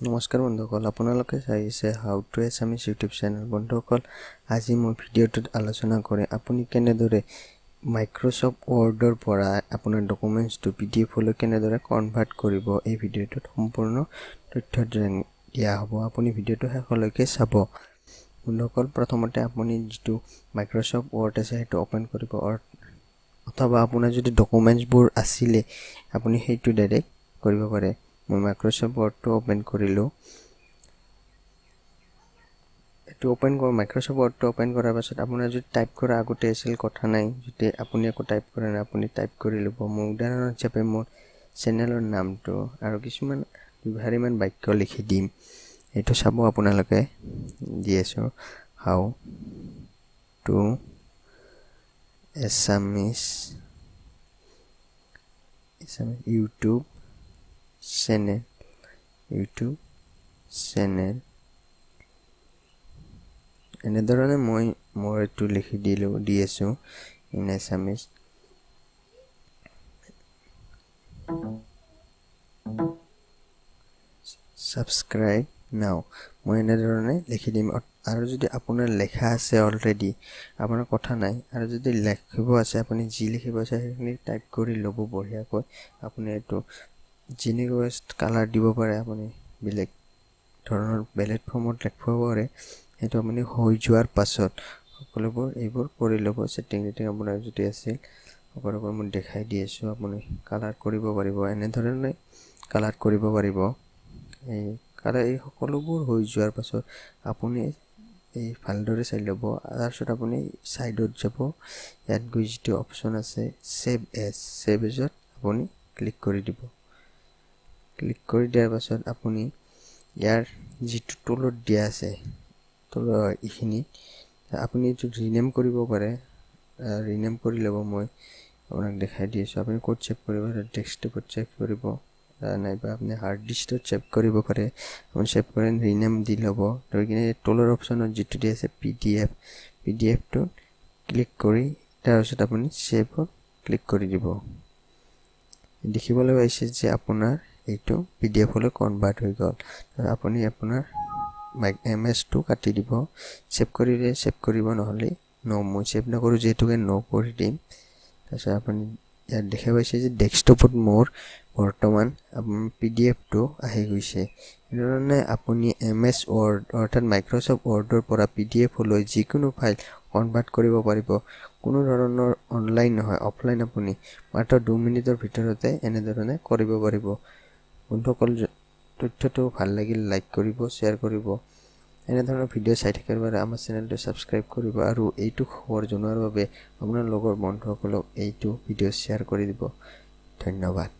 নমস্কাৰ বন্ধুসকল, আপোনালোকে চাই আছে how to Assamese YouTube channel. বন্ধুসকল, আজি মই ভিডিঅ'টোত আলোচনা কৰিম আপুনি কেনেদৰে মাইক্ৰ'ছফ্ট ৱৰ্ডৰ পৰা আপোনাৰ ডকুমেণ্টছটো পিডিএফলৈ কেনেদৰে কনভাৰ্ট কৰিব। এই ভিডিঅ'টোত সম্পূৰ্ণ তথ্য দিয়া হ'ব। আপুনি ভিডিঅ'টো শেষলৈকে চাব। বন্ধুসকল, প্ৰথমতে আপুনি যিটো মাইক্ৰ'ছফ্ট ৱৰ্ড আছে, সেইটো অ'পেন কৰিব, অথবা আপোনাৰ যদি ডকুমেণ্টছবোৰ আছিলে, আপুনি সেইটো ডাইৰেক্ট কৰিব পাৰে। মই মাইক্ৰ'ছফ্ট ৱৰ্ডটো অ'পেন কৰিলোঁ। এইটো অ'পেন কৰোঁ। মাইক্ৰ'ছফ্ট ৱৰ্ডটো অ'পেন কৰাৰ পাছত আপোনাৰ যদি টাইপ কৰা আগতে আছিল, কথা নাই। যদি আপুনি একো টাইপ কৰা নাই, আপুনি টাইপ কৰি ল'ব। মই উদাহৰণ হিচাপে মোৰ চেনেলৰ নামটো আৰু কিছুমান দুশাৰীমান বাক্য লিখি দিম। এইটো চাব আপোনালোকে, দি আছোঁ, how to Assamese YouTube channel. এনেধৰণে মই মোৰ এইটো লিখি দিলোঁ, দি আছোঁ, ইন এছামিছ। ছাবস্ক্ৰাইব নাও। মই এনেধৰণে লিখি দিম। আৰু যদি আপোনাৰ লেখা আছে অলৰেডি, আপোনাৰ কথা নাই। আৰু যদি লিখিব আছে, আপুনি যি লিখিব আছে সেইখিনি টাইপ কৰি ল'ব বঢ়িয়াকৈ। আপুনি এইটো যেনেকুৱা কালাৰ দিব পাৰে, আপুনি বেলেগ ধৰণৰ বেলেগ ফৰ্মত লিখিব পাৰে। সেইটো আপুনি হৈ যোৱাৰ পাছত সকলোবোৰ এইবোৰ কৰি ল'ব। ছেটিং টেটিং আপোনাৰ যদি আছিল, সকলোবোৰ মই দেখাই দি আছোঁ। আপুনি কালাৰ কৰিব পাৰিব, এনেধৰণে কালাৰ কৰিব পাৰিব। এই কালাৰ, এই সকলোবোৰ হৈ যোৱাৰ পাছত আপুনি এই ভালদৰে চাই ল'ব। তাৰপিছত আপুনি ছাইডত যাব। ইয়াত গৈ যিটো অপশ্যন আছে ছেভ এজ, ছেভ এজত আপুনি ক্লিক কৰি দিব। ক্লিক কৰি দিয়াৰ পাছত আপুনি ইয়াৰ যিটো তলত দিয়া আছে, তলৰ এইখিনিত আপুনি এইটো ৰিনেম কৰিব পাৰে। ৰিনেম কৰি ল'ব। মই আপোনাক দেখাই দি আছোঁ আপুনি ক'ত ছেভ কৰিব। ডেস্কটপত ছেভ কৰিব, নাইবা আপুনি হাৰ্ড ডিস্কত ছেভ কৰিব পাৰে। আপুনি ছেভ কৰি ৰিনেম দি ল'ব। লৈ কিনে তলৰ অপশ্যনত যিটো দি আছে পিডিএফ, পিডিএফটোত ক্লিক কৰি তাৰপিছত আপুনি ছেভত ক্লিক কৰি দিব। দেখিবলৈ পাইছে যে আপোনাৰ এইটো পিডিএফলৈ কনভাৰ্ট হৈ গ'ল। আপুনি আপোনাৰ এম এছটো কাটি দিব। ছেভ কৰিলে ছেভ কৰিব, নহ'লে ন'। মই ছেভ নকৰোঁ যিহেতুকে ন' কৰি দিম। তাৰপিছত আপুনি ইয়াত দেখা পাইছে যে ডেস্কটপত মোৰ বৰ্তমান পিডিএফটো আহি গৈছে। এনেধৰণে আপুনি এম এছ ৱৰ্ড অৰ্থাৎ মাইক্ৰ'ছফ্ট ৱৰ্ডৰ পৰা পিডিএফলৈ যিকোনো ফাইল কনভাৰ্ট কৰিব পাৰিব। কোনো ধৰণৰ অনলাইন নহয়, অফলাইন। আপুনি মাত্ৰ 2 মিনিটৰ ভিতৰতে এনেধৰণে কৰিব পাৰিব। বন্ধুসকল, তথ্যটো ভাল লাগিল লাইক কৰিব, শ্বেয়াৰ কৰিব। এনেধৰণৰ ভিডিঅ' চাই থাকিবৰ বাবে আমাৰ চেনেলটো ছাবস্ক্ৰাইব কৰিব আৰু এইটো খবৰ জনোৱাৰ বাবে আপোনাৰ লগৰ বন্ধুসকলক এইটো ভিডিঅ' শ্বেয়াৰ কৰি দিব। ধন্যবাদ।